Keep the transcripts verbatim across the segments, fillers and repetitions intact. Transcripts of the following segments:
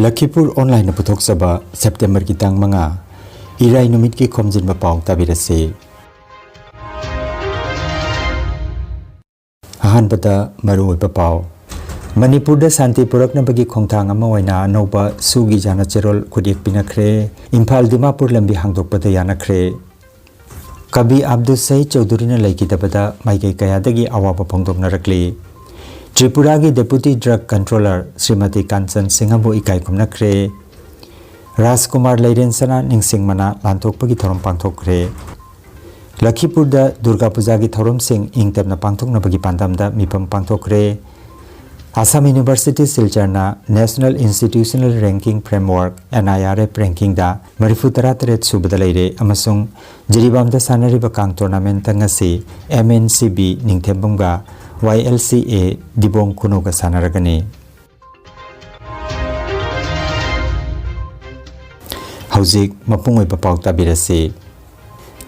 ꯂꯈꯤꯄꯨꯔ ꯑꯣꯟꯂꯥꯏꯟꯅ ꯄꯨꯊꯣꯛꯆꯕ ꯁꯦꯞꯇꯦꯝꯕꯔꯒꯤ ꯇꯥꯡ ꯃꯉꯥ, ꯏꯔꯥꯏ ꯅꯨꯃꯤꯠꯀꯤ ꯈꯣꯝꯖꯤꯟꯕ ꯄꯥꯎ ꯇꯥꯕꯤꯔꯁꯤ꯫ ꯑꯍꯥꯟꯕꯗ ꯃꯔꯨꯑꯣꯏꯕ ꯄꯥꯎ꯫ ꯃꯅꯤꯄꯨꯔꯗ ꯁꯥꯟꯇꯤ ꯄꯨꯔꯛꯅꯕꯒꯤ ꯈꯣꯡꯊꯥꯡ ꯑꯃ ꯑꯣꯏꯅ ꯑꯅꯧꯕ ꯁꯨꯒꯤ ꯌꯥꯅ ꯆꯦꯔꯣꯜ ꯈꯨꯠꯌꯦꯛ ꯄꯤꯅꯈ꯭ꯔꯦ꯫ ꯏꯝꯐꯥꯜ ꯗꯤꯃꯥꯄꯨꯔ ꯂꯝꯕꯤ ꯍꯥꯡꯗꯣꯛꯄꯗ ꯌꯥꯅꯈ꯭ꯔꯦ꯫ ꯀꯕꯤ ꯑꯕꯗꯨꯜ ꯁꯍꯤꯗ ꯆꯧꯙꯨꯔꯤꯅ ꯂꯩꯈꯤꯗꯕꯗ ꯃꯥꯏꯀꯩ ꯀꯌꯥꯗꯒꯤ ꯑꯋꯥꯕ ꯐꯣꯡꯗꯣꯛꯅꯔꯛꯂꯤ꯫ ꯇ꯭ꯔꯤꯄꯨꯔꯥꯒꯤ ꯗꯦꯄꯨꯇꯤ ꯗ꯭ꯔꯒ ꯀꯟꯇ꯭ꯔꯣꯂꯔ ꯁ꯭ꯔꯤꯃꯇꯤ ꯀꯥꯟꯆꯟ ꯁꯤꯡꯍꯕꯨ ꯏꯀꯥꯏ ꯈꯨꯝꯅꯈ꯭ꯔꯦ꯫ ꯔꯥꯖꯀꯨꯃꯥꯔ ꯂꯩꯔꯦꯟ ꯁꯅꯥ ꯅꯤꯡꯁꯤꯡ ꯃꯅꯥ ꯂꯥꯟꯊꯣꯛꯄꯒꯤ ꯊꯧꯔꯝ ꯄꯥꯡꯊꯣꯛꯈ꯭ꯔꯦ꯫ ꯂꯈꯤꯄꯨꯔꯗ ꯗꯨꯔꯒꯥ ꯄꯨꯖꯥꯒꯤ ꯊꯧꯔꯝꯁꯤꯡ ꯏꯪ ꯇꯞꯅ ꯄꯥꯡꯊꯣꯛꯅꯕꯒꯤ ꯄꯥꯟꯗꯝꯗ ꯃꯤꯐꯝ ꯄꯥꯡꯊꯣꯛꯈ꯭ꯔꯦ꯫ ꯑꯁꯥꯝ ꯌꯨꯅꯤꯚꯔꯁꯤꯇꯤ ꯁꯤꯜꯆꯔꯅ National Institutional Ranking Framework, N I R F, ꯔꯦꯡꯀꯤꯡꯗ ꯃꯔꯤꯐꯨ ꯇꯔꯥ ꯇꯔꯦꯠ ꯁꯨꯕꯗ ꯂꯩꯔꯦ ꯑꯃꯁꯨꯡ ꯖꯤꯔꯤꯕꯥꯝꯗ ꯁꯥꯟꯅꯔꯤꯕ ꯀꯥꯡ ꯇꯣꯔꯅꯥꯃꯦꯟꯇ ꯉꯁꯤ M N C B ꯅꯤꯡꯊꯦꯝꯕꯝꯒ Y L C A ꯗꯤꯕꯣꯡ ꯈꯨꯅꯨꯒ ꯁꯥꯟꯅꯔꯒꯅꯤ꯫ ꯍꯧꯖꯤꯛ ꯃꯄꯨꯡ ꯑꯣꯏꯕ ꯄꯥꯎ ꯇꯥꯕꯤꯔꯁꯤ꯫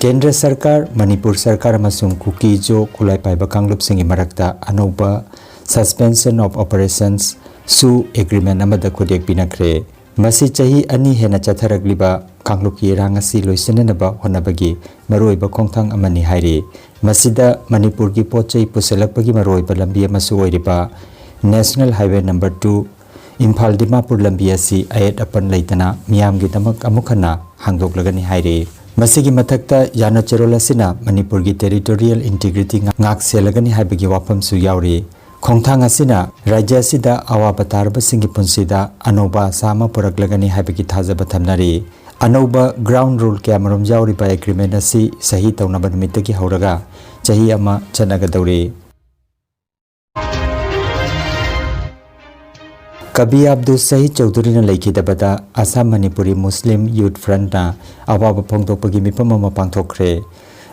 ꯀꯦꯟꯗ꯭ꯔ ꯁꯔꯀꯥꯔ, ꯃꯅꯤꯄꯨꯔ ꯁꯔꯀꯥꯔ ꯑꯃꯁꯨꯡ ꯀꯨꯀꯤ ꯖꯣ ꯈꯨꯠꯂꯥꯏ ꯄꯥꯏꯕ ꯀꯥꯡꯂꯨꯞꯁꯤꯡꯒꯤ ꯃꯔꯛꯇ ꯑꯅꯧꯕ Suspension of Operations, ꯁꯨ, ꯑꯦꯒ꯭ꯔꯤꯃꯦꯟ ꯑꯃꯗ ꯈꯨꯠꯌꯦꯛ ꯄꯤꯅꯈ꯭ꯔꯦ꯫ ꯃꯁꯤ ꯆꯍꯤ ꯑꯅꯤ ꯍꯦꯟꯅ ꯆꯠꯊꯔꯛꯂꯤꯕ ꯀꯥꯡꯂꯨꯞꯀꯤ ꯏꯔꯥꯡ ꯑꯁꯤ ꯂꯣꯏꯁꯤꯟꯅꯅꯕ ꯍꯣꯠꯅꯕꯒꯤ ꯃꯔꯨꯑꯣꯏꯕ ꯈꯣꯡꯊꯥꯡ ꯑꯃꯅꯤ ꯍꯥꯏꯔꯤ꯫ ꯃꯁꯤꯗ ꯃꯅꯤꯄꯨꯔꯒꯤ ꯄꯣꯠ ꯆꯩ ꯄꯨꯁꯤꯜꯂꯛꯄꯒꯤ ꯃꯔꯨꯑꯣꯏꯕ ꯂꯝꯕꯤ ꯑꯃꯁꯨ ꯑꯣꯏꯔꯤꯕ National Highway number two, Imphal Dimapur ꯂꯝꯕꯤ ꯑꯁꯤ ꯑꯌꯦꯠ ꯑꯄꯟ ꯂꯩꯇꯅ ꯃꯤꯌꯥꯝꯒꯤꯗꯃꯛ ꯑꯃꯨꯛ ꯍꯟꯅ ꯍꯥꯡꯗꯣꯛꯂꯒꯅꯤ ꯍꯥꯏꯔꯤ꯫ ꯃꯁꯤꯒꯤ ꯃꯊꯛꯇ ꯌꯥꯅ ꯆꯦꯔꯣꯜ ꯑꯁꯤꯅ ꯃꯅꯤꯄꯨꯔꯒꯤ territorial integrity ꯉꯥꯛ ꯁꯦꯜꯂꯒꯅꯤ ꯍꯥꯏꯕꯒꯤ ꯋꯥꯐꯝꯁꯨ ꯌꯥꯎꯔꯤ꯫ ꯈꯣꯡꯊꯥꯡ ꯑꯁꯤꯅ ꯔꯥꯖ꯭ꯌ ꯑꯁꯤꯗ ꯑꯋꯥꯕ ꯇꯥꯔꯕꯁꯤꯡꯒꯤ ꯄꯨꯟꯁꯤꯗ ꯑꯅꯧꯕ ꯑꯥꯁꯥ ꯑꯃ ꯄꯨꯔꯛꯂꯒꯅꯤ ꯍꯥꯏꯕꯒꯤ ꯊꯥꯖꯕ ꯊꯝꯅꯔꯤ꯫ ꯑꯅꯧꯕ ground rule ꯀꯌꯥꯃꯔꯨꯝ ꯌꯥꯎꯔꯤꯕ ꯑꯦꯒ꯭ꯔꯤꯃꯦꯟ ꯑꯁꯤ ꯁꯍꯤ ꯇꯧꯅꯕ ꯅꯨꯃꯤꯠꯇꯒꯤ ꯍꯧꯔꯒ ꯆꯍꯤ ꯑꯃ ꯆꯠꯅꯒꯗꯧꯔꯤ꯫ ꯀꯕꯤ ꯑꯕꯗꯨꯜ ꯁꯍꯤꯗ ꯆꯧꯙꯨꯔꯤꯅ ꯂꯩꯈꯤꯗꯕꯗ ꯑꯁꯥꯝ ꯃꯅꯤꯄꯨꯔꯤ ꯃꯨꯁꯂꯤꯝ ꯌꯨꯊ ꯐ꯭ꯔꯟꯠꯅ ꯑꯋꯥꯕ ꯐꯣꯡꯗꯣꯛꯄꯒꯤ ꯃꯤꯐꯝ ꯑꯃ ꯄꯥꯡꯊꯣꯛꯈ꯭ꯔꯦ꯫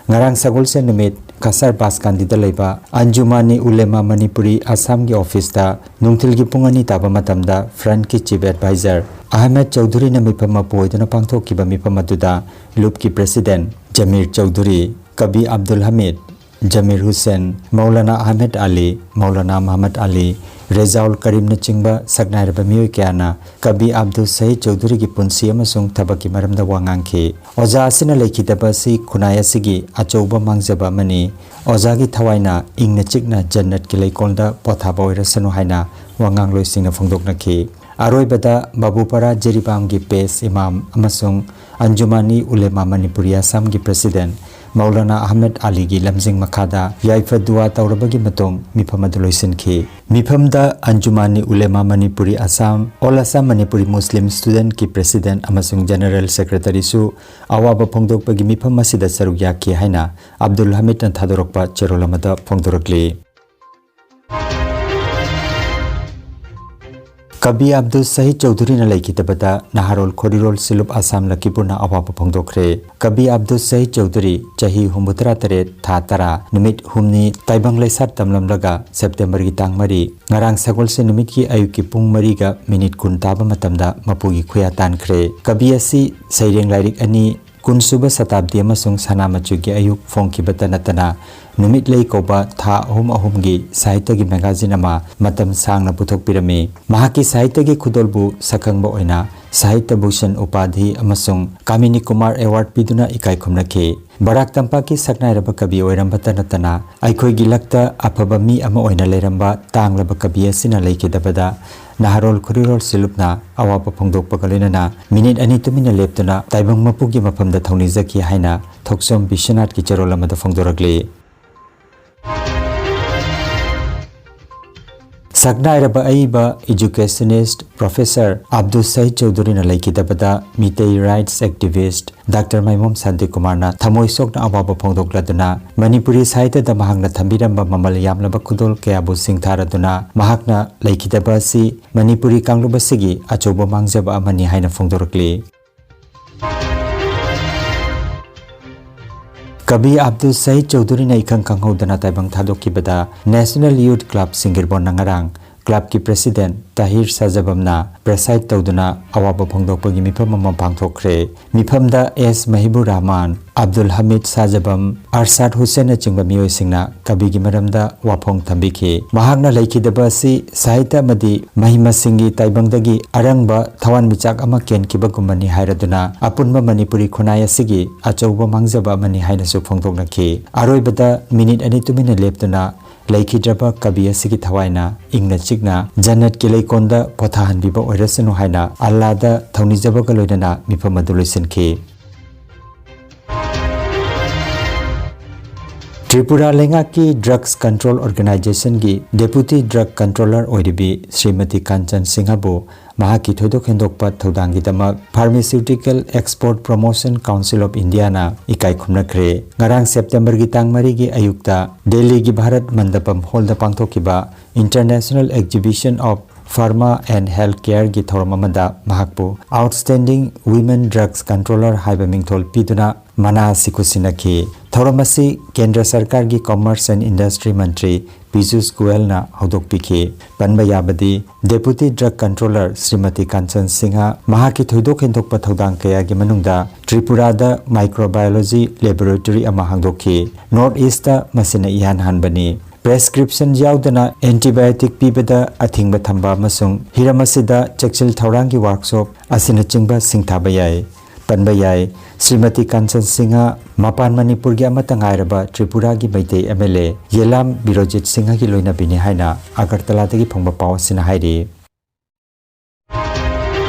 ꯉꯔꯥꯡ ꯁꯒꯣꯜꯁꯦꯟ ꯅꯨꯃꯤꯠ ꯈꯁꯥꯔ ꯕꯥꯁꯀꯥꯟꯗꯤꯗ ꯂꯩꯕ ꯑꯟꯖꯨꯃꯥꯅꯤ ꯎꯂꯦꯃꯥ ꯃꯅꯤꯄꯨꯔꯤ ꯑꯁꯥꯝꯒꯤ ꯑꯣꯐꯤꯁꯇ ꯅꯨꯡꯊꯤꯜꯒꯤ ꯄꯨꯡ ꯑꯅꯤ ꯇꯥꯕ ꯃꯇꯝꯗ ꯐ꯭ꯔꯟꯠꯀꯤ ꯆꯤꯐ ꯑꯦꯗꯚꯥꯏꯖꯔ ꯑꯍꯃꯦꯗ ꯆꯧꯙꯨꯔꯤꯅ ꯃꯤꯐꯝ ꯃꯄꯨ ꯑꯣꯏꯗꯨꯅ ꯄꯥꯡꯊꯣꯛꯈꯤꯕ ꯃꯤꯐꯝ ꯑꯗꯨꯗ ꯂꯨꯞꯀꯤ ꯄ꯭ꯔꯦꯁꯤꯗꯦꯟꯠ ꯖꯃꯤꯔ ꯆꯧꯙꯨꯔꯤ, ꯀꯕꯤ ꯑꯕꯗꯨꯜ ꯍꯃꯤꯗ, ꯖꯃꯤꯔ ꯍꯨꯁꯦꯟ, ꯃꯧꯂꯥꯅꯥ ꯑꯍꯃꯦꯗ ꯑꯂꯤ, ꯃꯧꯂꯥꯅꯥ ꯃꯍꯃꯗ ꯑꯂꯤ, ꯔꯦꯖꯥꯎꯜ ꯀꯔꯤꯝꯅꯆꯤꯡꯕ ꯁꯛꯅꯥꯏꯔꯕ ꯃꯤꯑꯣꯏ ꯀꯌꯥꯅ ꯀꯕꯤ ꯑꯕꯗꯨꯜ ꯁꯍꯤꯗ ꯆꯧꯙꯨꯔꯤꯒꯤ ꯄꯨꯟꯁꯤ ꯑꯃꯁꯨꯡ ꯊꯕꯛꯀꯤ ꯃꯔꯝꯗ ꯋꯥ ꯉꯥꯡꯈꯤ꯫ ꯑꯣꯖꯥ ꯑꯁꯤꯅ ꯂꯩꯈꯤꯗꯕ ꯑꯁꯤ ꯈꯨꯟꯅꯥꯏ ꯑꯁꯤꯒꯤ ꯑꯆꯧꯕ ꯃꯥꯡꯖꯕ ꯑꯃꯅꯤ꯫ ꯑꯣꯖꯥꯒꯤ ꯊꯋꯥꯏꯅ ꯏꯪꯅ ꯆꯤꯛꯅ ꯖꯟꯅꯠꯀꯤ ꯂꯩꯀꯣꯜꯗ ꯄꯣꯊꯥꯕ ꯑꯣꯏꯔꯁꯅꯨ ꯍꯥꯏꯅ ꯋꯥꯉꯥꯡꯂꯣꯏꯁꯤꯡꯅ ꯐꯣꯡꯗꯣꯛꯅꯈꯤ꯫ ꯑꯔꯣꯏꯕꯗ ꯕꯥꯕꯨꯄꯥꯔꯥ ꯖꯤꯔꯤꯕꯥꯝꯒꯤ ꯄꯦꯁ ꯏꯃꯥꯝ ꯑꯃꯁꯨꯡ ꯑꯟꯖꯨꯃꯥꯅꯤ ꯎꯂꯦꯃꯥ ꯃꯅꯤꯄꯨꯔꯤ ꯑꯁꯥꯝꯒꯤ ꯄ꯭ꯔꯦꯁꯤꯗꯦꯟꯠ ꯃꯧꯂꯥꯅꯥ ꯑꯍꯃꯦꯗ ꯑꯂꯤꯒꯤ ꯂꯝꯖꯤꯡ ꯃꯈꯥꯗ ꯌꯥꯏꯐ ꯗꯨꯋꯥ ꯇꯧꯔꯕꯒꯤ ꯃꯇꯨꯡ ꯃꯤꯐꯝ ꯑꯗꯨ ꯂꯣꯏꯁꯤꯟꯈꯤ꯫ ꯃꯤꯐꯝꯗ Anjumani Ulema Manipuri Assam, All Assam Manipuri Muslim Student ꯀꯤ ꯄ꯭ꯔꯦꯁꯤꯗꯦꯟꯠ ꯑꯃꯁꯨꯡ ꯖꯦꯅꯔꯦꯜ ꯁꯦꯀ꯭ꯔꯦꯇꯔꯤꯁꯨ ꯑꯋꯥꯕ ꯐꯣꯡꯗꯣꯛꯄꯒꯤ ꯃꯤꯐꯝ ꯑꯁꯤꯗ ꯁꯔꯨꯛ ꯌꯥꯈꯤ ꯍꯥꯏꯅ ꯑꯕꯗꯨꯜ ꯍꯃꯤꯗꯅ ꯊꯥꯗꯣꯔꯛꯄ ꯆꯦꯔꯣꯜ ꯑꯃꯗ ꯐꯣꯡꯗꯣꯔꯛꯂꯤ꯫ ꯀꯕꯤ ꯑꯕꯗꯨꯜ ꯁꯍꯤꯗ ꯆꯧꯙꯨꯔꯤꯅ ꯂꯩꯈꯤꯗꯕꯗ ꯅꯍꯥꯔꯣꯜ ꯈꯣꯔꯤꯔꯣꯜ ꯁꯤꯂꯨꯞ ꯑꯁꯥꯝ ꯂꯛꯈꯤꯄꯨꯔꯅ ꯑꯋꯥꯕ ꯐꯣꯡꯗꯣꯛꯈ꯭ꯔꯦ꯫ ꯀꯕꯤ ꯑꯕꯗꯨꯜ ꯁꯍꯤꯗ ꯆꯧꯙꯨꯔꯤ ꯆꯍꯤ ꯍꯨꯝꯐꯨꯇꯔꯥ ꯇꯔꯦꯠ, ꯊꯥ ꯇꯔꯥ, ꯅꯨꯃꯤꯠ ꯍꯨꯝꯅꯤ ꯇꯥꯏꯕꯪ ꯂꯩꯁꯥꯠ ꯇꯝꯂꯝꯂꯒ ꯁꯦꯞꯇꯦꯝꯕꯔꯒꯤ ꯇꯥꯡ ꯃꯔꯤ, ꯉꯔꯥꯡ ꯁꯒꯣꯜꯁꯦꯟ ꯅꯨꯃꯤꯠꯀꯤ ꯑꯌꯨꯛꯀꯤ ꯄꯨꯡ ꯃꯔꯤꯒ ꯃꯤꯅꯤꯠ ꯀꯨꯟ ꯇꯥꯕ ꯃꯇꯝꯗ ꯃꯄꯨꯒꯤ ꯈꯨꯌꯥ ꯇꯥꯟꯈ꯭ꯔꯦ꯫ ꯀꯕꯤ ꯑꯁꯤ ꯁꯩꯔꯦꯡ ꯂꯥꯏꯔꯤꯛ ꯑꯅꯤ, ꯀꯨꯟꯁꯨꯕ ꯁꯇꯥꯕꯗꯤ ꯑꯃꯁꯨꯡ ꯁꯅꯥ ꯃꯆꯨꯒꯤ ꯑꯌꯨꯛ ꯐꯣꯡꯈꯤꯕꯇ ꯅꯠꯇꯅ ꯅꯨꯃꯤꯠꯂꯩ ꯀꯧꯕ ꯊꯥ ꯑꯍꯨꯝ ꯑꯍꯨꯝꯒꯤ ꯁꯥꯍꯤꯇ꯭ꯌꯒꯤ ꯃꯦꯒꯥꯖꯤꯟ ꯑꯃ ꯃꯇꯝ ꯁꯥꯡꯅ ꯄꯨꯊꯣꯛꯄꯤꯔꯝꯃꯤ꯫ ꯃꯍꯥꯛꯀꯤ ꯁꯥꯍꯤꯇ꯭ꯌꯒꯤ ꯈꯨꯗꯣꯜꯕꯨ ꯁꯛꯈꯪꯕ ꯑꯣꯏꯅ ꯁꯥꯍꯤꯇ꯭ꯌ ꯚꯨꯁꯟ ꯎꯄꯥꯙꯤ ꯑꯃꯁꯨꯡ ꯀꯥꯃꯤꯅꯤ ꯀꯨꯃꯥꯔ ꯑꯦꯋꯥꯔꯗ ꯄꯤꯗꯨꯅ ꯏꯀꯥꯏ ꯈꯨꯝꯅꯈꯤ꯫ ꯕꯔꯥꯛ ꯇꯝꯄꯥꯛꯀꯤ ꯁꯛꯅꯥꯏꯔꯕ ꯀꯕꯤ ꯑꯣꯏꯔꯝꯕꯇ ꯅꯠꯇꯅ ꯑꯩꯈꯣꯏꯒꯤ ꯂꯛꯇ ꯑꯐꯕ ꯃꯤ ꯑꯃ ꯑꯣꯏꯅ ꯂꯩꯔꯝꯕ ꯇꯥꯡꯂꯕ ꯀꯕꯤ ꯑꯁꯤꯅ ꯂꯩꯈꯤꯗꯕꯗ ꯅꯍꯥꯔꯣꯜ ꯈꯨꯔꯤꯔꯣꯜ ꯁꯤꯂꯨꯞꯅ ꯑꯋꯥꯕ ꯐꯣꯡꯗꯣꯛꯄꯒ ꯂꯣꯏꯅꯅ ꯃꯤꯅꯤꯠ ꯑꯅꯤ ꯇꯨꯃꯤꯟꯅ ꯂꯦꯞꯇꯨꯅ ꯇꯥꯏꯕꯪ ꯃꯄꯨꯒꯤ ꯃꯐꯝꯗ ꯊꯧꯅꯤꯖꯈꯤ ꯍꯥꯏꯅ ꯊꯣꯛꯆꯣꯝ ꯕꯤꯁ꯭ꯋꯅꯥꯊꯀꯤ ꯆꯦꯔꯣꯜ ꯑꯃꯗ ꯐꯣꯡꯗꯣꯔꯛꯂꯤ꯫ ꯁꯛꯅꯥꯏꯔꯕ ꯑꯏꯕ educationist Professor ꯑꯕꯗꯨꯜ ꯁꯍꯤꯗ ꯆꯧꯙꯨꯔꯤꯅ ꯂꯩꯈꯤꯗꯕꯗ Meitei rights activist doctor Maimom ꯁꯥꯟꯇꯤꯀꯨꯃꯥꯔꯅ ꯊꯃꯣꯏ ꯁꯣꯛꯅ ꯑꯋꯥꯕ ꯐꯣꯡꯗꯣꯛꯂꯗꯨꯅ ꯃꯅꯤꯄꯨꯔꯤ ꯁꯥꯍꯤꯇ꯭ꯌꯗ ꯃꯍꯥꯛꯅ ꯊꯝꯕꯤꯔꯝꯕ ꯃꯃꯜ ꯌꯥꯝꯂꯕ ꯈꯨꯗꯣꯜ ꯀꯌꯥꯕꯨ ꯁꯤꯡꯊꯥꯔꯗꯨꯅ ꯃꯍꯥꯛꯅ ꯂꯩꯈꯤꯗꯕ ꯑꯁꯤ ꯃꯅꯤꯄꯨꯔꯤ ꯀꯥꯡꯂꯨꯞ ꯑꯁꯤꯒꯤ ꯑꯆꯧꯕ ꯃꯥꯡꯖꯕ ꯑꯃꯅꯤ ꯍꯥꯏꯅ ꯐꯣꯡꯗꯣꯔꯛꯂꯤ꯫ ꯀꯕꯤ ꯑꯕꯗꯨꯜ ꯁꯍꯤꯗ ꯆꯧꯙꯨꯔꯤꯅ ꯏꯈꯪ ꯈꯪꯍꯧꯗꯅ ꯇꯥꯏꯕꯪ ꯊꯥꯗꯣꯛꯈꯤꯕꯗ National Youth Club ꯁꯤꯡꯒꯤꯔꯕꯣꯟꯅ ꯉꯔꯥꯡ clubꯀꯤ president ꯇꯥꯍꯤꯔ ꯁꯥꯖꯕꯝꯅ preside ꯇꯧꯗꯨꯅ ꯑꯋꯥꯕ ꯐꯣꯡꯗꯣꯛꯄꯒꯤ ꯃꯤꯐꯝ ꯑꯃ ꯄꯥꯡꯊꯣꯛꯈ꯭ꯔꯦ꯫ ꯃꯤꯐꯝꯗ ꯑꯦꯁ ꯃꯍꯤꯕꯨꯔ ꯔꯍꯃꯥꯟ, ꯑꯕꯗꯨꯜ ꯍꯃꯤꯗ ꯁꯥꯖꯕꯝ, ꯑꯔꯁꯥꯗ ꯍꯨꯁꯦꯟꯅꯆꯤꯡꯕ ꯃꯤꯑꯣꯏꯁꯤꯡꯅ ꯀꯕꯤꯒꯤ ꯃꯔꯝꯗ ꯋꯥꯐꯣꯡ ꯊꯝꯕꯤꯈꯤ꯫ ꯃꯍꯥꯛꯅ ꯂꯩꯈꯤꯗꯕ ꯑꯁꯤ ꯁꯥꯍꯤꯇ꯭ꯌ ꯑꯃꯗꯤ ꯃꯍꯩ ꯃꯁꯤꯡꯒꯤ ꯇꯥꯏꯕꯪꯗꯒꯤ ꯑꯔꯪꯕ ꯊꯋꯥꯟꯃꯤꯆꯥꯛ ꯑꯃ ꯀꯦꯟꯈꯤꯕꯒꯨꯝꯕꯅꯤ ꯍꯥꯏꯔꯗꯨꯅ ꯑꯄꯨꯟꯕ ꯃꯅꯤꯄꯨꯔꯤ ꯈꯨꯟꯅꯥꯏ ꯑꯁꯤꯒꯤ ꯑꯆꯧꯕ ꯃꯥꯡꯖꯕ ꯑꯃꯅꯤ ꯍꯥꯏꯅꯁꯨ ꯐꯣꯡꯗꯣꯛꯅꯈꯤ꯫ ꯑꯔꯣꯏꯕꯗ ꯃꯤꯅꯤꯠ ꯑꯅꯤ ꯇꯨꯃꯤꯟꯅ ꯂꯦꯞꯇꯨꯅ ꯂꯩꯈꯤꯗ꯭ꯔꯕ ꯀꯕꯤ ꯑꯁꯤꯒꯤ ꯊꯋꯥꯏꯅ ꯏꯪꯅ ꯆꯤꯛꯅ ꯖꯟꯅꯠꯀꯤ ꯂꯩꯀꯣꯜꯗ ꯄꯣꯊꯥꯍꯟꯕꯤꯕ ꯑꯣꯏꯔꯁꯅꯨ ꯍꯥꯏꯅ ꯑꯜꯂꯥꯗ ꯊꯧꯅꯤꯖꯕꯒ ꯂꯣꯏꯅꯅ ꯃꯤꯐꯝ ꯑꯗꯨ ꯂꯣꯏꯁꯤꯟꯈꯤ꯫ ꯇ꯭ꯔꯤꯄꯨꯔꯥ ꯂꯩꯉꯥꯛꯀꯤ Drugs Control Organizationꯒꯤ Deputy Drug Controller ꯑꯣꯏꯔꯤꯕꯤ Shrimati ꯀꯥꯟꯆꯟ ꯁꯤꯡꯍꯕꯨ ꯃꯍꯥꯛꯀꯤ ꯊꯣꯏꯗꯣꯛ ꯍꯦꯟꯗꯣꯛꯄ ꯊꯧꯗꯥꯡꯒꯤꯗꯃꯛ Pharmaceutical Export Promotion Council of Indiaꯅ ꯏꯀꯥꯏ ꯈꯨꯝꯅꯈ꯭ꯔꯦ꯫ ꯉꯔꯥꯡ ꯁꯦꯞꯇꯦꯝꯕꯔꯒꯤ ꯇꯥꯡ ꯃꯔꯤꯒꯤ ꯑꯌꯨꯛꯇ ꯗꯦꯜꯂꯤꯒꯤ ꯚꯥꯔꯠ ꯃꯟꯗꯄꯝ ꯍꯣꯜꯗ ꯄꯥꯡꯊꯣꯛꯈꯤꯕ International Exhibition of Pharma and Health Careꯒꯤ ꯊꯧꯔꯝ ꯑꯃꯗ ꯃꯍꯥꯛꯄꯨ Outstanding Women Drugs Controller ꯍꯥꯏꯕ ꯃꯤꯡꯊꯣꯜ ꯄꯤꯗꯨꯅ ꯃꯅꯥ ꯑꯁꯤ ꯈꯨꯠꯁꯤꯟꯅꯈꯤ꯫ ꯊꯧꯔꯝ ꯑꯁꯤ ꯀꯦꯟꯗ꯭ꯔ ꯁꯔꯀꯥꯔꯒꯤ Commerce and Industry ꯃꯟꯇ꯭ꯔꯤ ꯄꯤꯖꯨꯁ ꯒꯣꯌꯜꯅ ꯍꯧꯗꯣꯛꯄꯤꯈꯤ꯫ ꯄꯟꯕ ꯌꯥꯕꯗꯤ, Deputy Drug Controller Shrimati ꯀꯥꯟꯆꯟ Singh ꯃꯍꯥꯛꯀꯤ ꯊꯣꯏꯗꯣꯛ ꯍꯦꯟꯗꯣꯛꯄ ꯊꯧꯗꯥꯡ ꯀꯌꯥꯒꯤ ꯃꯅꯨꯡꯗ ꯇ꯭ꯔꯤꯄꯨꯔꯥꯗ microbiology laboratory ꯑꯃ ꯍꯥꯡꯗꯣꯛꯈꯤ꯫ North Eastꯇ ꯃꯁꯤꯅ ꯏꯍꯥꯟ ꯍꯥꯟꯕꯅꯤ꯫ Prescription ꯌꯥꯎꯗꯅ antibiotic ꯄꯤꯕꯗ ꯑꯊꯤꯡꯕ ꯊꯝꯕ ꯑꯃꯁꯨꯡ ꯍꯤꯔꯝ ꯑꯁꯤꯗ ꯆꯦꯛꯁꯤꯜ ꯊꯧꯔꯥꯡꯒꯤ workshop ꯑꯁꯤꯅꯆꯤꯡꯕ ꯁꯤꯡꯊꯥꯕ ꯌꯥꯏ꯫ ꯄꯟꯕ ꯌꯥꯏ, ꯁ꯭ꯔꯤꯃꯇꯤ ꯀꯥꯟꯆꯟ ꯁꯤꯡꯍ ꯃꯄꯥꯟ ꯃꯅꯤꯄꯨꯔꯒꯤ ꯑꯃꯠꯇ ꯉꯥꯏꯔꯕ ꯇ꯭ꯔꯤꯄꯨꯔꯥꯒꯤ ꯃꯩꯇꯩ MLA ꯌꯦꯂꯥꯝ ꯕꯤꯔꯣꯖꯤꯠ ꯁꯤꯡꯍꯒꯤ ꯂꯣꯏꯅꯕꯤꯅꯤ ꯍꯥꯏꯅ ꯑꯒꯔꯇꯂꯥꯗꯒꯤ ꯐꯪꯕ ꯄꯥꯎ ꯑꯁꯤꯅ ꯍꯥꯏꯔꯤ꯫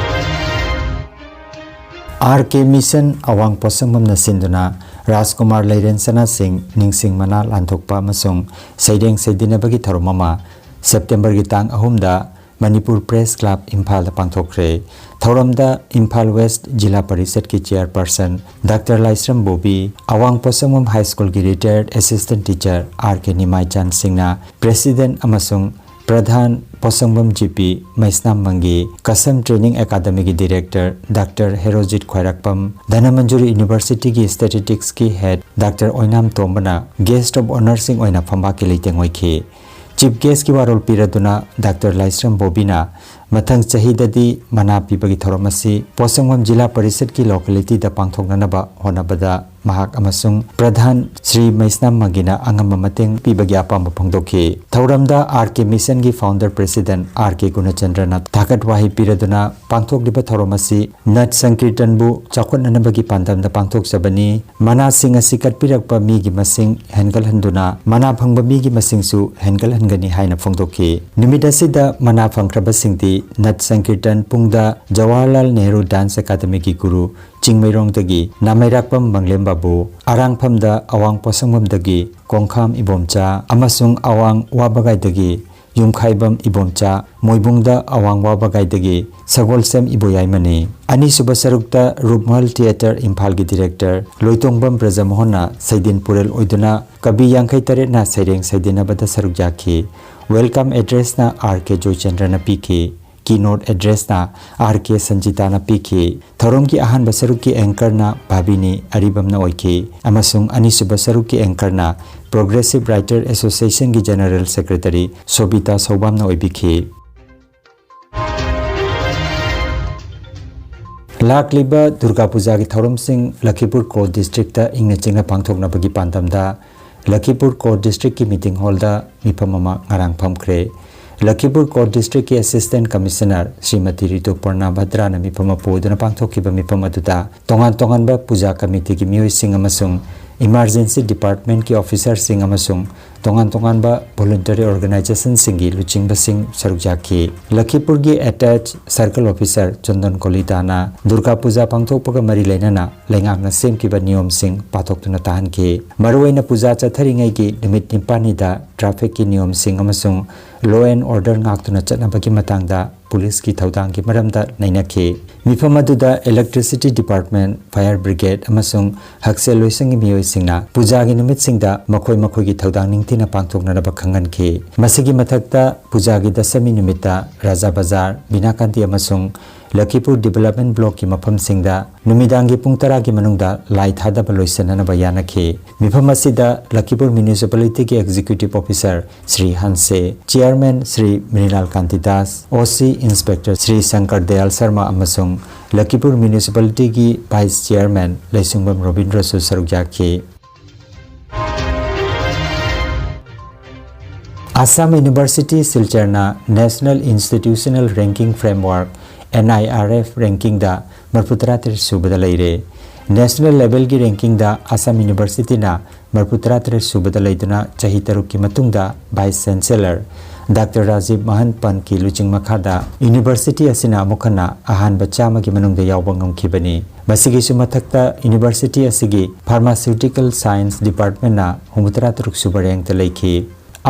RK Mission ꯑꯋꯥꯡ ꯄꯣꯠꯁꯪꯕꯝꯅ ꯁꯤꯟꯗꯨꯅ ꯔꯥꯖꯀꯨꯃꯥꯔ ꯂꯩꯔꯦꯟ ꯁꯅꯥꯁꯤꯡ ꯅꯤꯡꯁꯤꯡ ꯃꯅꯥ ꯂꯥꯟꯊꯣꯛꯄ ꯑꯃꯁꯨꯡ ꯁꯩꯔꯦꯡ ꯁꯩꯗꯤꯟꯅꯕꯒꯤ ꯊꯧꯔꯝ ꯑꯃ ꯁꯦꯞꯇꯦꯝꯕꯔꯒꯤ ꯇꯥꯡ ꯑꯍꯨꯝꯗ ꯃꯅꯤꯄꯨꯔ Press Club ꯏꯝꯐꯥꯜꯗ ꯄꯥꯡꯊꯣꯛꯈ꯭ꯔꯦ꯫ ꯊꯧꯔꯝꯗ ꯏꯝꯐꯥꯜ West ꯖꯤꯂꯥ ꯄꯔꯤꯁꯠꯀꯤ chairperson ꯗꯥꯛꯇꯔ ꯂꯥꯏꯁ꯭ꯔꯝ ꯕꯣꯕꯤ, ꯑꯋꯥꯡ ꯄꯣꯠꯁꯪꯕꯝ High Schoolꯒꯤ retired assistant teacher RK ꯅꯤꯃꯥꯏꯆꯥꯟ ꯁꯤꯡꯅ president ꯑꯃꯁꯨꯡ ꯄ꯭ꯔꯙꯥꯟ ꯄꯣꯠꯁꯪꯕꯝ GP ꯃꯩꯁꯅꯥꯝ ꯃꯪꯒꯤ, Kasam Training Academyꯒꯤ director doctor Herojit ꯈ꯭ꯋꯥꯏꯔꯥꯛꯄꯝ, Dhanamanjuri Universityꯒꯤ statisticsꯀꯤ head doctor Oinam ꯇꯣꯝꯕꯅ guest of honourꯁꯤꯡ ꯑꯣꯏꯅ ꯐꯝꯕꯥꯛꯀꯤ ꯂꯩꯇꯦꯡ ꯑꯣꯏꯈꯤ꯫ ꯆꯤꯐ ꯒꯦꯁꯀꯤ ꯋꯥꯔꯣꯜ ꯄꯤꯔꯗꯨꯅ ꯗꯥꯛꯇꯔ ꯂꯥꯏꯁ꯭ꯔꯝ ꯕꯣꯕꯤꯅ ꯃꯊꯪ ꯆꯍꯤꯗꯗꯤ ꯃꯅꯥ ꯄꯤꯕꯒꯤ ꯊꯧꯔꯝ ꯑꯁꯤ ꯄꯣꯠꯁꯪꯕꯝ ꯖꯤꯂꯥ ꯄꯔꯤꯁꯠꯀꯤ ꯂꯣꯀꯦꯂꯤꯇꯤꯗ ꯄꯥꯡꯊꯣꯛꯅꯅꯕ ꯍꯣꯠꯅꯕꯗ ꯃꯍꯥꯛ ꯑꯃꯁꯨꯡ ꯄ꯭ꯔꯙꯥꯟ ꯁ꯭ꯔꯤ ꯃꯩꯁꯅꯥꯝ ꯃꯥꯡꯒꯤꯅ ꯑꯉꯝꯕ ꯃꯇꯦꯡ ꯄꯤꯕꯒꯤ ꯑꯄꯥꯝꯕ ꯐꯣꯡꯗꯣꯛꯈꯤ꯫ ꯊꯧꯔꯝꯗ ꯑꯥꯔ ꯀꯦ ꯃꯤꯁꯟꯒꯤ ꯐꯥꯎꯟꯗꯔ ꯄ꯭ꯔꯦꯁꯤꯗꯦꯟꯠ ꯑꯥꯔ ꯀꯦ ꯒꯨꯅꯆꯟꯗ꯭ꯔꯅ ꯊꯥꯒꯠ ꯋꯥꯍꯩ ꯄꯤꯔꯗꯨꯅ ꯄꯥꯡꯊꯣꯛꯂꯤꯕ ꯊꯧꯔꯝ ꯑꯁꯤ ꯅꯠ ꯁꯪꯀꯤꯔꯇꯟꯕꯨ ꯆꯥꯎꯈꯠꯅꯅꯕꯒꯤ ꯄꯥꯟꯗꯝꯗ ꯄꯥꯡꯊꯣꯛꯆꯕꯅꯤ꯫ ꯃꯅꯥꯁꯤꯡ ꯑꯁꯤ ꯀꯠꯄꯤꯔꯛꯄ ꯃꯤꯒꯤ ꯃꯁꯤꯡ ꯍꯦꯟꯒꯠꯍꯟꯗꯨꯅ ꯃꯅꯥ ꯐꯪꯕ ꯃꯤꯒꯤ ꯃꯁꯤꯡꯁꯨ ꯍꯦꯟꯒꯠꯍꯟꯒꯅꯤ ꯍꯥꯏꯅ ꯐꯣꯡꯗꯣꯛꯈꯤ꯫ ꯅꯨꯃꯤꯠ ꯑꯁꯤꯗ ꯃꯅꯥ ꯐꯪꯈ꯭ꯔꯕꯁꯤꯡꯗꯤ ꯅꯠ ꯁꯪꯀꯤꯔꯇꯟ ꯄꯨꯡꯗ ꯖꯋꯥꯍꯔꯂꯥꯜ ꯅꯦꯍꯔꯨ ꯗꯥꯟꯁ ꯑꯦꯀꯥꯗꯃꯤꯒꯤ ꯒꯨꯔꯨ ꯆꯤꯡꯃꯩꯔꯣꯡꯗꯒꯤ ꯅꯥꯃꯩꯔꯥꯛꯄꯝ ꯃꯪꯂꯦꯝ ꯕꯥꯕꯨ, ꯑꯔꯥꯡꯐꯝꯗ ꯑꯋꯥꯡ ꯄꯣꯠꯁꯪꯕꯝꯗꯒꯤ ꯀꯣꯡꯈꯥꯝ ꯏꯕꯣꯝꯆꯥ ꯑꯃꯁꯨꯡ ꯑꯋꯥꯡ ꯋꯥꯕꯒꯥꯏꯗꯒꯤ ꯌꯨꯝꯈꯥꯏꯕꯝ ꯏꯕꯣꯝꯆꯥ, ꯃꯣꯏꯕꯨꯡꯗ ꯑꯋꯥꯡ ꯋꯥꯕꯒꯥꯏꯗꯒꯤ ꯁꯒꯣꯜꯁꯦꯝ ꯏꯕꯣꯌꯥꯏꯃꯅꯤ꯫ ꯑꯅꯤꯁꯨꯕ ꯁꯔꯨꯛꯇ ꯔꯨꯞꯃꯍꯜ ꯊꯤꯌꯦꯇꯔ ꯏꯝꯐꯥꯜꯒꯤ ꯗꯤꯔꯦꯛꯇꯔ ꯂꯣꯏꯇꯣꯡꯕꯝ ꯕ꯭ꯔꯖꯃꯣꯍꯟꯅ ꯁꯩꯗꯤꯟ ꯄꯨꯔꯦꯜ ꯑꯣꯏꯗꯨꯅ ꯀꯕꯤ ꯌꯥꯡꯈꯩ ꯇꯔꯦꯠꯅ ꯁꯩꯔꯦꯡ ꯁꯩꯗꯤꯟꯅꯕꯗ ꯁꯔꯨꯛ ꯌꯥꯈꯤ꯫ ꯋꯦꯜꯀꯝ ꯑꯦꯗ꯭ꯔꯦꯁꯅ ꯑꯥꯔ ꯀꯦ ꯖꯣꯏꯆꯟꯗ꯭ꯔꯅ ꯄꯤꯈꯤ꯫ ꯀꯤꯅꯣꯠ ꯑꯦꯗ꯭ꯔꯦꯁꯅ ꯑꯥꯔ ꯀꯦ ꯁꯟꯖꯤꯇꯥꯅ ꯄꯤꯈꯤ꯫ ꯊꯧꯔꯝꯒꯤ ꯑꯍꯥꯟꯕ ꯁꯔꯨꯛꯀꯤ ꯑꯦꯡꯀꯔꯅ ꯚꯥꯕꯤꯅꯤ ꯑꯔꯤꯕꯝꯅ ꯑꯣꯏꯈꯤ ꯑꯃꯁꯨꯡ ꯑꯅꯤꯁꯨꯕ ꯁꯔꯨꯛꯀꯤ ꯑꯦꯡꯀꯔꯅ ꯄ꯭ꯔꯣꯒ꯭ꯔꯦꯁꯤꯚ ꯔꯥꯏꯇꯔ ꯑꯦꯁꯣꯁꯤꯌꯦꯁꯟꯒꯤ ꯖꯦꯅꯔꯦꯜ ꯁꯦꯀ꯭ꯔꯦꯇꯔꯤ ꯁꯣꯕꯤꯇꯥ ꯁꯧꯕꯥꯝꯅ ꯑꯣꯏꯕꯤꯈꯤ꯫ ꯂꯥꯛꯂꯤꯕ ꯗꯨꯔꯒꯥ ꯄꯨꯖꯥꯒꯤ ꯊꯧꯔꯝꯁꯤꯡ ꯂꯈꯤꯄꯨꯔ ꯀꯣ ꯗꯤꯁꯇ꯭ꯔꯤꯛꯇ ꯏꯪꯅ ꯆꯤꯛꯅ ꯄꯥꯡꯊꯣꯛꯅꯕꯒꯤ ꯄꯥꯟꯗꯝꯗ ꯂꯈꯤꯄꯨꯔ ꯀꯣ ꯗꯤꯁꯇ꯭ꯔꯤꯛꯀꯤ ꯃꯤꯇꯤꯡ ꯍꯣꯜꯗ ꯃꯤꯐꯝ ꯑꯃ ꯉꯔꯥꯡ ꯐꯝꯈ꯭ꯔꯦ꯫ ꯂꯈꯤꯄꯨꯔ ꯀꯣ ꯗꯤꯁꯇ꯭ꯔꯤꯛꯀꯤ ꯑꯁꯤꯁꯇꯦꯟꯠ ꯀꯃꯤꯁꯅꯔ ꯁ꯭ꯔꯤꯃꯇꯤ ꯔꯤꯇꯨꯄꯔꯅꯥ ꯚꯗ꯭ꯔꯥꯅ ꯃꯤꯐꯝ ꯑꯃ ꯄꯨꯗꯨꯅ ꯄꯥꯡꯊꯣꯛꯈꯤꯕ ꯃꯤꯐꯝ ꯑꯗꯨꯗ ꯇꯣꯉꯥꯟ ꯇꯣꯉꯥꯟꯕ ꯄꯨꯖꯥ ꯀꯃꯤꯇꯤꯒꯤ ꯃꯤꯑꯣꯏꯁꯤꯡ ꯑꯃꯁꯨꯡ ꯏꯃꯥꯔꯖꯦꯟꯁꯤ ꯗꯤꯄꯥꯔꯠꯃꯦꯟꯠꯀꯤ ꯑꯣꯐꯤꯁꯔꯁꯤꯡ ꯑꯃꯁꯨꯡ ꯇꯣꯉꯥꯟ ꯇꯣꯉꯥꯟꯕ ꯚꯣꯂꯨꯟꯇꯔꯤ ꯑꯣꯔꯒꯅꯥꯏꯖꯦꯁꯟꯁꯤꯡꯒꯤ ꯂꯨꯆꯤꯡꯕꯁꯤꯡ ꯁꯔꯨꯛ ꯌꯥꯈꯤ꯫ ꯂꯈꯤꯄꯨꯔꯒꯤ attach circle officer ꯆꯟꯗꯟ ꯀꯣꯂꯤꯇꯥꯅ Durga Puja ꯄꯥꯡꯊꯣꯛꯄꯒ ꯃꯔꯤ ꯂꯩꯅꯅ ꯂꯩꯉꯥꯛꯅ ꯁꯦꯝꯈꯤꯕ ꯅꯤꯌꯣꯝꯁꯤꯡ ꯄꯥꯊꯣꯛꯇꯨꯅ ꯇꯥꯍꯟꯈꯤ꯫ ꯃꯔꯨꯑꯣꯏꯅ ꯄꯨꯖꯥ ꯆꯠꯊꯔꯤꯉꯩꯒꯤ ꯅꯨꯃꯤꯠ ꯅꯤꯄꯥꯜꯅꯤꯗ ꯇ꯭ꯔꯥꯐꯤꯛꯀꯤ ꯅꯤꯌꯣꯝꯁꯤꯡ ꯑꯃꯁꯨꯡ law and order ꯉꯥꯛꯇꯨꯅ ꯆꯠꯅꯕꯒꯤ ꯃꯇꯥꯡꯗ ꯄꯨꯂꯤꯁꯀꯤ ꯊꯧꯗꯥꯡꯒꯤ ꯃꯔꯝꯗ ꯅꯩꯅꯈꯤ꯫ ꯃꯤꯐꯝ ꯑꯗꯨꯗ ꯏꯂꯦꯛꯇ꯭ꯔꯤꯁꯤꯇꯤ ꯗꯤꯄꯥꯔꯠꯃꯦꯟꯠ, ꯐꯥꯌꯔ ꯕ꯭ꯔꯤꯒꯦꯗ ꯑꯃꯁꯨꯡ ꯍꯛꯁꯦꯜ ꯂꯣꯏꯁꯪꯒꯤ ꯃꯤꯑꯣꯏꯁꯤꯡꯅ ꯄꯨꯖꯥꯒꯤ ꯅꯨꯃꯤꯠꯁꯤꯡꯗ ꯃꯈꯣꯏ ꯃꯈꯣꯏꯒꯤ ꯊꯧꯗꯥꯡ ꯅꯤꯡꯊꯤꯅ ꯄꯥꯡꯊꯣꯛꯅꯅꯕ ꯈꯪꯍꯟꯈꯤ꯫ ꯃꯁꯤꯒꯤ ꯃꯊꯛꯇ ꯄꯨꯖꯥꯒꯤ ꯗꯁꯃꯤ ꯅꯨꯃꯤꯠꯇ ꯔꯥꯖꯥ ꯕꯖꯥꯔ, ꯕꯤꯅꯥꯀꯥꯟꯇꯤ ꯑꯃꯁꯨꯡ ꯂꯈꯤꯄꯨꯔ ꯗꯤꯕꯦꯂꯞꯃꯦꯟ ꯕ꯭ꯂꯣꯛꯀꯤ ꯃꯐꯝꯁꯤꯡꯗ ꯅꯨꯃꯤꯗꯥꯡꯒꯤ ꯄꯨꯡ ꯇꯔꯥꯒꯤ ꯃꯅꯨꯡꯗ ꯂꯥꯏ ꯊꯥꯗꯕ ꯂꯣꯏꯁꯤꯟꯅꯅꯕ ꯌꯥꯅꯈꯤ꯫ ꯃꯤꯐꯝ ꯑꯁꯤꯗ ꯂꯈꯤꯄꯨꯔ ꯃ꯭ꯌꯨꯅꯤꯁꯤꯄꯥꯂꯤꯇꯤꯒꯤ ꯑꯦꯛꯖꯤꯀ꯭ꯌꯨꯇꯤꯚ ꯑꯣꯐꯤꯁꯥꯔ ꯁ꯭ꯔꯤ ꯍꯟꯁꯦ, chairman Shri Mrinal Kanti Das, O C inspector Shri Shankar Dayal Sharma ꯑꯃꯁꯨꯡ ꯂꯈꯤꯄꯨꯔ ꯃ꯭ꯌꯨꯅꯤꯁꯤꯄꯥꯂꯤꯇꯤꯒꯤ ꯚꯥꯏꯁ ꯆꯤꯌꯥꯔꯃꯦꯟ ꯂꯩꯁꯨꯡꯕꯝ ꯔꯣꯕꯤꯟꯗ꯭ꯔꯁꯨ ꯁꯔꯨꯛ ꯌꯥꯈꯤ꯫ ꯑꯁꯥꯝ ꯌꯨꯅꯤꯚꯔꯁꯤꯇꯤ ꯁꯤꯜꯆꯔꯅ National Institutional Ranking Framework, N I R F, ꯔꯦꯡꯀꯤꯡꯗ ꯃꯔꯐꯨ ꯇꯔꯥ ꯇꯔꯦꯠ ꯁꯨꯕꯗ ꯂꯩꯔꯦ꯫ ꯅꯦꯁꯅꯦꯜ ꯂꯦꯚꯦꯜꯒꯤ ꯔꯦꯡꯀꯤꯡꯗ ꯑꯁꯥꯝ ꯌꯨꯅꯤꯚꯔꯁꯤꯇꯤꯅ ꯃꯔꯐꯨ ꯇꯔꯥ ꯇꯔꯦꯠ ꯁꯨꯕꯗ ꯂꯩꯗꯨꯅ ꯆꯍꯤ ꯇꯔꯨꯛꯀꯤ ꯃꯇꯨꯡꯗ ꯚꯥꯏꯁ ꯆꯥꯟꯁꯦꯂꯔ ꯗꯥꯛꯇꯔ ꯔꯥꯖꯤꯕ ꯃꯍꯟ ꯄꯟꯠꯀꯤ ꯂꯨꯆꯤꯡ ꯃꯈꯥꯗ ꯌꯨꯅꯤꯚꯔꯁꯤꯇꯤ ꯑꯁꯤꯅ ꯑꯃꯨꯛ ꯍꯟꯅ ꯑꯍꯥꯟꯕ ꯆꯥꯝꯃꯒꯤ ꯃꯅꯨꯡꯗ ꯌꯥꯎꯕ ꯉꯝꯈꯤꯕꯅꯤ꯫ ꯃꯁꯤꯒꯤꯁꯨ ꯃꯊꯛꯇ ꯌꯨꯅꯤꯚꯔꯁꯤꯇꯤ ꯑꯁꯤꯒꯤ ꯐꯥꯔꯃꯥꯁꯤꯎꯇꯤꯀꯦꯜ ꯁꯥꯏꯟꯁ ꯗꯤꯄꯥꯔꯠꯃꯦꯟꯅ ꯍꯨꯝꯐꯨꯇꯔꯥ ꯇꯔꯨꯛ ꯁꯨꯕ ꯔꯦꯡꯛꯇ ꯂꯩꯈꯤ꯫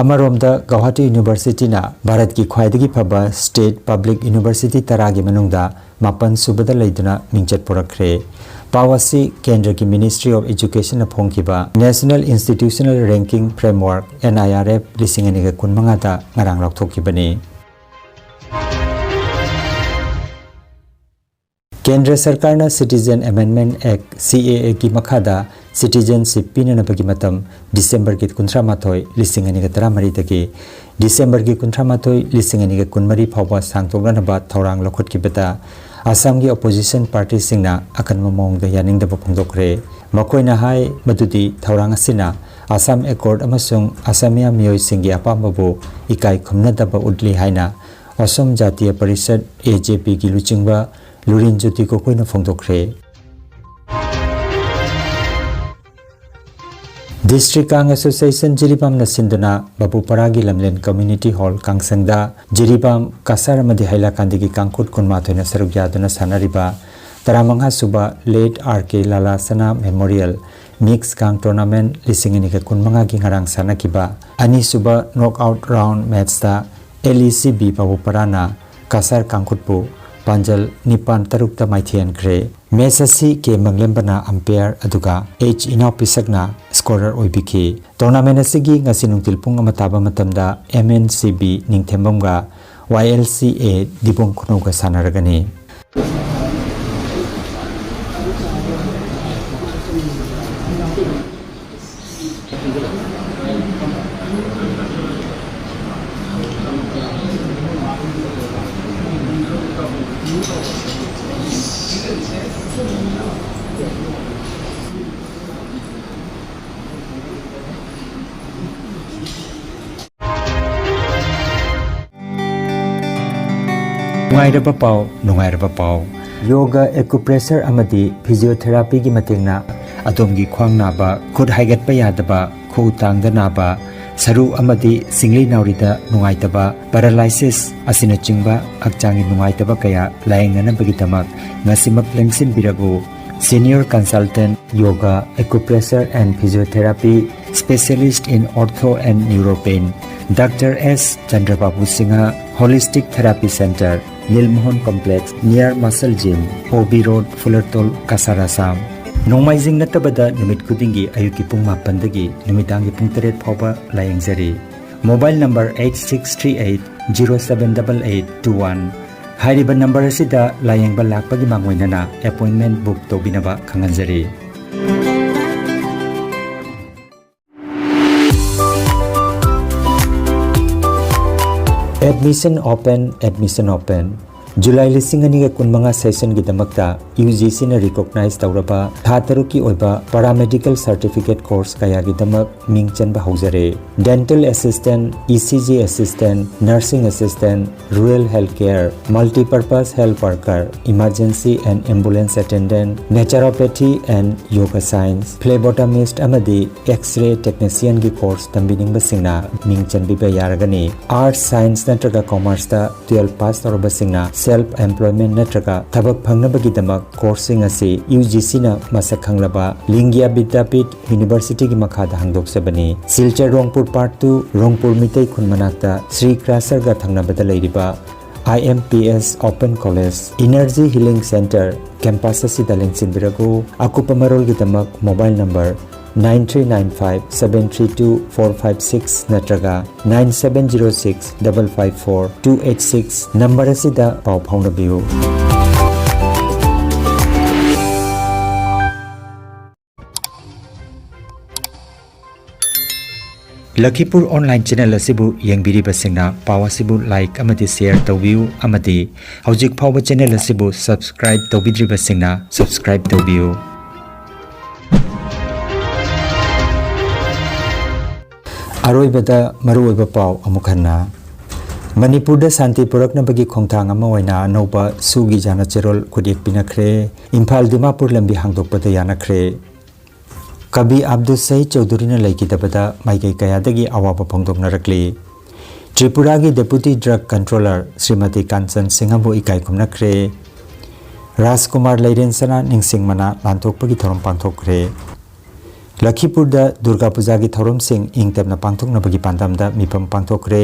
ꯑꯃꯔꯣꯝꯗ ꯒꯧꯍꯥꯇꯤ ꯌꯨꯅꯤꯚꯔꯁꯤꯇꯤꯅ ꯚꯥꯔꯠꯀꯤ ꯈ꯭ꯋꯥꯏꯗꯒꯤ ꯐꯕ ꯁ꯭ꯇꯦꯠ ꯄꯕ꯭ꯂꯤꯛ ꯌꯨꯅꯤꯚꯔꯁꯤꯇꯤ ꯇꯔꯥꯒꯤ ꯃꯅꯨꯡꯗ ꯃꯥꯄꯟ ꯁꯨꯕꯗ ꯂꯩꯗꯨꯅ ꯃꯤꯡꯆꯠ ꯄꯨꯔꯛꯈ꯭ꯔꯦ꯫ ꯄꯥꯎ ꯑꯁꯤ ꯀꯦꯟꯗ꯭ꯔꯒꯤ Ministry of Educationꯅ ꯐꯣꯡꯈꯤꯕ National Institutional Ranking Framework, N I R F, ꯂꯤꯁꯤꯡ ꯑꯅꯤꯒ ꯀꯨꯟꯃꯉꯥꯗ ꯉꯔꯥꯡ ꯂꯥꯎꯊꯣꯛꯈꯤꯕꯅꯤ꯫ ꯀꯦꯟꯗ꯭ꯔ ꯁꯔꯀꯥꯔꯅ Citizen Amendment Act, C A Aꯒꯤ ꯃꯈꯥꯗ ꯁꯤꯇꯤꯖꯦꯟꯁꯤꯞ ꯄꯤꯅꯅꯕꯒꯤ ꯃꯇꯝ ꯗꯤꯁꯦꯝꯕꯔꯒꯤ ꯀꯨꯟꯊ꯭ꯔꯥ ꯃꯥꯊꯣꯏ, ꯂꯤꯁꯤꯡ ꯑꯅꯤꯒ ꯇꯔꯥꯃꯔꯤꯗꯒꯤ ꯗꯤꯁꯦꯝꯕꯔꯒꯤ ꯀꯨꯟꯊ꯭ꯔꯥ ꯃꯥꯊꯣꯏ, ꯂꯤꯁꯤꯡ ꯑꯅꯤꯒ ꯀꯨꯟꯃꯔꯤ ꯐꯥꯎꯕ ꯁꯥꯡꯗꯣꯛꯅꯅꯕ ꯊꯧꯔꯥꯡ ꯂꯧꯈꯠꯈꯤꯕꯗ ꯑꯁꯥꯝꯒꯤ ꯑꯣꯄꯣꯖꯤꯁꯟ ꯄꯥꯔꯇꯤꯁꯤꯡꯅ ꯑꯀꯟꯕ ꯃꯑꯣꯡꯗ ꯌꯥꯅꯤꯡꯗꯕ ꯐꯣꯡꯗꯣꯛꯈ꯭ꯔꯦ꯫ ꯃꯈꯣꯏꯅ ꯍꯥꯏ ꯃꯗꯨꯗꯤ ꯊꯧꯔꯥꯡ ꯑꯁꯤꯅ ꯑꯁꯥꯝ ꯑꯦꯀꯣꯔꯗ ꯑꯃꯁꯨꯡ ꯑꯁꯥꯃꯤꯌꯥ ꯃꯤꯑꯣꯏꯁꯤꯡꯒꯤ ꯑꯄꯥꯝꯕꯕꯨ ꯏꯀꯥꯏ ꯈꯨꯝꯅꯗꯕ ꯎꯠꯂꯤ ꯍꯥꯏꯅ ꯑꯁꯣꯝ ꯖꯥꯇꯤꯌ ꯄꯔꯤꯁꯠ, A J Pꯒꯤ ꯂꯨꯆꯤꯡꯕ ꯂꯨꯔꯤꯟ ꯖꯣꯇꯤ ꯒꯣꯒꯣꯏꯅ ꯐꯣꯡꯗꯣꯛꯈ꯭ꯔꯦ꯫ ꯗꯤꯁꯇ꯭ꯔꯤꯛ ꯀꯥꯡ ꯑꯦꯁꯣꯁꯤꯌꯦꯁꯟ ꯖꯤꯔꯤꯕꯥꯝꯅ ꯁꯤꯟꯗꯨꯅ ꯕꯥꯕꯨꯄꯥꯔꯥꯒꯤ ꯂꯝꯂꯦꯟ ꯀꯝꯃ꯭ꯌꯨꯅꯤꯇꯤ ꯍꯣꯜ ꯀꯥꯡꯁꯪꯗ ꯖꯤꯔꯤꯕꯥꯝ, ꯀꯁꯥꯔ ꯑꯃꯗꯤ ꯍꯥꯏꯂꯥꯀꯥꯟꯗꯒꯤ ꯀꯥꯡꯈꯨꯠ ꯀꯨꯟꯃꯥꯊꯣꯏꯅ ꯁꯔꯨꯛ ꯌꯥꯗꯨꯅ ꯁꯥꯟꯅꯔꯤꯕ ꯇꯔꯥꯃꯉꯥ ꯁꯨꯕ Late R K Lalasana Memorial Mix Kang tournament ꯂꯤꯁꯤꯡ ꯑꯅꯤꯒ ꯀꯨꯟꯃꯉꯥꯒꯤ ꯉꯔꯥꯡ ꯁꯥꯟꯅꯈꯤꯕ ꯑꯅꯤꯁꯨꯕ ꯅꯣꯛ ꯑꯥꯎꯠ ꯔꯥꯎꯟ ꯃꯦꯠꯁꯇ L E C B ꯕꯥꯕꯨꯄꯥꯔꯥꯅ ꯀꯁꯥꯔ ꯀꯥꯡꯈꯨꯠꯄꯨ ꯄꯥꯟꯖꯜ ꯅꯤꯄꯥꯟ ꯇꯔꯨꯛꯇ ꯃꯥꯏꯊꯤꯍꯟꯈ꯭ꯔꯦ꯫ ꯃꯦꯆ ꯑꯁꯤ ꯀꯦ ꯃꯪꯂꯦꯝꯕꯅ ꯑꯝꯄꯤꯌꯔ ꯑꯗꯨꯒ ꯑꯩꯆ ꯏꯅꯥꯎꯄꯤꯁꯛꯅ ꯁ꯭ꯀꯣꯔꯔ ꯑꯣꯏꯕꯤꯈꯤ꯫ ꯇꯣꯔꯅꯥꯃꯦꯟ ꯑꯁꯤꯒꯤ ꯉꯁꯤ ꯅꯨꯡꯊꯤꯜ ꯄꯨꯡ ꯑꯃ ꯇꯥꯕ ꯃꯇꯝꯗ M N C B ꯅꯤꯡꯊꯦꯝꯕꯝꯒ Y L C A ꯗꯤꯕꯣꯡ ꯈꯨꯅꯧꯒ ꯁꯥꯟꯅꯔꯒꯅꯤ꯫ ꯅꯨꯡꯉꯥꯏꯔꯕ ꯄꯥꯎ, ꯅꯨꯡꯉꯥꯏꯔꯕ ꯄꯥꯎ꯫ ꯌꯣꯒ, ꯑꯦꯀꯨꯄ꯭ꯔꯦꯁꯔ ꯑꯃꯗꯤ ꯐꯤꯖꯤꯑꯣꯊꯦꯔꯥꯄꯤꯒꯤ ꯃꯇꯦꯡꯅ ꯑꯗꯣꯝꯒꯤ ꯈ꯭ꯋꯥꯡ ꯅꯥꯕ, ꯈꯨꯠ ꯍꯥꯏꯒꯠꯄ ꯌꯥꯗꯕ, ꯈꯨꯎ ꯇꯥꯡꯗ ꯅꯥꯕ, ꯁꯔꯨ ꯑꯃꯗꯤ ꯁꯤꯡꯂꯤ ꯅꯥꯎꯔꯤꯗ ꯅꯨꯡꯉꯥꯏꯇꯕ, ꯄꯦꯔꯥꯂꯥꯏꯁꯤꯁ ꯑꯁꯤꯅꯆꯤꯡꯕ ꯍꯛꯆꯥꯡꯒꯤ ꯅꯨꯡꯉꯥꯏꯇꯕ ꯀꯌꯥ ꯂꯥꯌꯦꯡꯅꯅꯕꯒꯤꯗꯃꯛ ꯉꯁꯤꯃꯛ ꯂꯦꯡꯁꯤꯟꯕꯤꯔꯒꯨ꯫ Senior Consultant Yoga, Acupressure and Physiotherapy, Specialist in Ortho and Neuropain, Doctor S Chandrababu Singha, Holistic Therapy Center, Nilmohan Complex, near Muscle Gym, O B Road, Fulartol, Kasar, Assam. ꯅꯣꯡꯃꯥꯏꯖꯤꯡ ꯅꯠꯇꯕꯗ ꯅꯨꯃꯤꯠ ꯈꯨꯗꯤꯡꯒꯤ ꯑꯌꯨꯛꯀꯤ ꯄꯨꯡ ꯃꯥꯄꯟꯗꯒꯤ ꯅꯨꯃꯤꯗꯥꯡꯒꯤ ꯄꯨꯡ ꯇꯔꯦꯠ ꯐꯥꯎꯕ ꯂꯥꯌꯦꯡꯖꯔꯤ꯫ Mobile number eight six three eight zero seven double eight two one꯫ ꯍꯥꯏꯔꯤꯕ ꯅꯝꯕꯔ ꯑꯁꯤꯗ ꯂꯥꯌꯦꯡꯕ ꯂꯥꯛꯄꯒꯤ ꯃꯥꯡꯑꯣꯏꯅꯅ ꯑꯦꯄꯣꯏꯟꯃꯦꯟ ꯕꯨꯛ ꯇꯧꯕꯤꯅꯕ ꯈꯪꯍꯟꯖꯔꯤ꯫ Admission open, admission open꯫ July ꯂꯤꯁꯤꯡ ꯑꯅꯤꯒ ꯀꯨꯟꯃꯉꯥ ꯁꯦꯁꯟꯒꯤꯗꯃꯛꯇ ꯌꯨ ꯖꯤ ꯁꯤꯅ ꯔꯤꯀꯣꯛꯅꯥꯏꯖ ꯇꯧꯔꯕ ꯊꯥ ꯇꯔꯨꯛꯀꯤ ꯑꯣꯏꯕ ꯄꯦꯔꯥꯃꯦꯗꯤꯀꯦꯜ ꯁꯥꯔꯇꯤꯐꯤꯀꯦꯠ ꯀꯣꯔꯁ ꯀꯌꯥꯒꯤꯗꯃꯛ ꯃꯤꯡ ꯆꯟꯕ ꯍꯧꯖꯔꯦ꯫ Dental Assistant, E C G Assistant, Nursing Assistant, Rural Health Care, Multipurpose Health Worker, Emergency and Ambulance Attendant, Naturopathy and Yoga Science, Phlebotomist ꯑꯃꯗꯤ X-ray Technicianꯒꯤ ꯀꯣꯔꯁ ꯇꯝꯕꯤꯅꯤꯡꯕꯁꯤꯡꯅ ꯃꯤꯡ ꯆꯟꯕꯤꯕ ꯌꯥꯔꯒꯅꯤ꯫ Arts, Science ꯅꯠꯇ꯭ꯔꯒ Commerceꯇ ꯇꯨꯌꯦꯜꯐ pass ꯇꯧꯔꯕꯁꯤꯡꯅ self employment ꯅꯠꯇ꯭ꯔꯒ ꯊꯕꯛ ꯐꯪꯅꯕꯒꯤꯗꯃꯛ ꯀꯣꯔꯁꯁꯤꯡ ꯑꯁꯤ ꯌꯨ ꯖꯤ ꯁꯤꯅ ꯃꯁꯛ ꯈꯪꯂꯕ ꯂꯤꯡꯒꯤꯌꯥ ꯕꯤꯗ꯭ꯌꯥꯄꯤꯊ ꯌꯨꯅꯤꯚꯔꯁꯤꯇꯤꯒꯤ ꯃꯈꯥꯗ ꯍꯥꯡꯗꯣꯛꯆꯕꯅꯤ꯫ ꯁꯤꯜꯆꯔ ꯔꯣꯡꯄꯨꯔ ꯄꯥꯔꯠ ꯇꯨ, ꯔꯣꯡꯄꯨꯔ ꯃꯤꯇꯩ ꯈꯨꯟ ꯃꯅꯥꯛꯇ ꯁ꯭ꯔꯤ ꯀ꯭ꯔꯥꯁꯔꯒ ꯊꯪꯅꯕꯗ ꯂꯩꯔꯤꯕ I M P S Open College Energy Healing Center campus ꯑꯁꯤꯗ ꯂꯦꯡꯁꯤꯟꯕꯤꯔꯛꯎ꯫ ꯑꯀꯨꯞꯄ ꯃꯔꯣꯜꯒꯤꯗꯃꯛ mobile number nine three nine five seven three two four five six ꯅꯠꯇ꯭ꯔꯒ nine seven zero six double five four two eight six number ꯑꯁꯤꯗ ꯄꯥꯎ ꯐꯥꯎꯅꯕꯤꯌꯨ꯫ ꯂꯈꯤꯄꯨꯔ online channel ꯑꯁꯤꯕꯨ ꯌꯦꯡꯕꯤꯔꯤꯕꯁꯤꯡꯅ ꯄꯥꯎ ꯑꯁꯤꯕꯨ like ꯑꯃꯗꯤ share ꯇꯧꯕꯤꯌꯨ ꯑꯃꯗꯤ ꯍꯧꯖꯤꯛ ꯐꯥꯎꯕ channel ꯑꯁꯤꯕꯨ subscribe ꯇꯧꯕꯤꯗ꯭ꯔꯤꯕꯁꯤꯡꯅ subscribe ꯇꯧꯕꯤꯌꯨ꯫ ꯑꯔꯣꯏꯕꯗ ꯃꯔꯨꯑꯣꯏꯕ ꯄꯥꯎ ꯑꯃꯨꯛ ꯍꯟꯅ꯫ ꯃꯅꯤꯄꯨꯔꯗ ꯁꯥꯟꯇꯤ ꯄꯨꯔꯛꯅꯕꯒꯤ ꯈꯣꯡꯊꯥꯡ ꯑꯃ ꯑꯣꯏꯅ ꯑꯅꯧꯕ ꯁꯨꯒꯤ ꯌꯥꯅ ꯆꯦꯔꯣꯜ ꯈꯨꯠꯌꯦꯛ ꯄꯤꯅꯈ꯭ꯔꯦ꯫ ꯏꯝꯐꯥꯜ ꯗꯤꯃꯥꯄꯨꯔ ꯂꯝꯕꯤ ꯍꯥꯡꯗꯣꯛꯄꯗ ꯌꯥꯅꯈ꯭ꯔꯦ꯫ ꯀꯕꯤ ꯑꯕꯗꯨꯜ ꯁꯍꯤꯗ ꯆꯧꯙꯨꯔꯤꯅ ꯂꯩꯈꯤꯗꯕꯗ ꯃꯥꯏꯀꯩ ꯀꯌꯥꯗꯒꯤ ꯑꯋꯥꯕ ꯐꯣꯡꯗꯣꯛꯅꯔꯛꯂꯤ꯫ ꯇ꯭ꯔꯤꯄꯨꯔꯥꯒꯤ Deputy Drug Controller ꯁ꯭ꯔꯤꯃꯇꯤ ꯀꯥꯟꯆꯟ ꯁꯤꯡꯍꯕꯨ ꯏꯀꯥꯏ ꯈꯨꯝꯅꯈ꯭ꯔꯦ꯫ ꯔꯥꯖꯀꯨꯃꯥꯔ ꯂꯩꯔꯦꯟ ꯁꯅꯥ ꯅꯤꯡꯁꯤꯡ ꯃꯅꯥ ꯂꯥꯟꯊꯣꯛꯄꯒꯤ ꯊꯧꯔꯝ ꯄꯥꯡꯊꯣꯛꯈ꯭ꯔꯦ꯫ ꯂꯈꯤꯄꯨꯔꯗ ꯗꯨꯔꯒꯥ ꯄꯨꯖꯥꯒꯤ ꯊꯧꯔꯝꯁꯤꯡ ꯏꯪ ꯇꯞꯅ ꯄꯥꯡꯊꯣꯛꯅꯕꯒꯤ ꯄꯥꯟꯗꯝꯗ ꯃꯤꯐꯝ ꯄꯥꯡꯊꯣꯛꯈ꯭ꯔꯦ꯫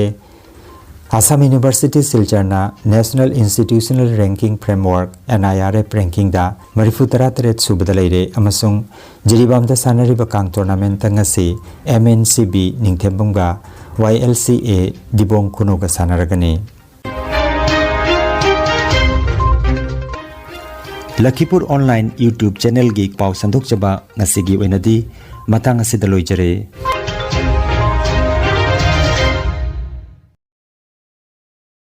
ꯑꯁꯥꯝ ꯌꯨꯅꯤꯚꯔꯁꯤꯇꯤ ꯁꯤꯜꯆꯔꯅ National Institutional Ranking Framework, N I R F rankingꯗ ꯃꯔꯤꯐꯨ ꯇꯔꯥ ꯇꯔꯦꯠ ꯁꯨꯕꯗ ꯂꯩꯔꯦ ꯑꯃꯁꯨꯡ ꯖꯤꯔꯤꯕꯥꯝꯗ ꯁꯥꯟꯅꯔꯤꯕ ꯀꯥꯡ tournamentꯇ ꯉꯁꯤ M N C B ꯅꯤꯡꯊꯦꯝꯕꯝꯒ Y L C A ꯗꯤꯕꯣꯡ ꯈꯨꯅꯨꯒ ꯁꯥꯟꯅꯔꯒꯅꯤ꯫ ꯂꯈꯤꯄꯨꯔ online YouTube channelꯒꯤ ꯄꯥꯎ ꯁꯟꯗꯣꯛꯆꯕ ꯉꯁꯤꯒꯤ ꯑꯣꯏꯅꯗꯤ ꯃꯇꯥꯡ ꯑꯁꯤꯗ ꯂꯣꯏꯖꯔꯦ꯫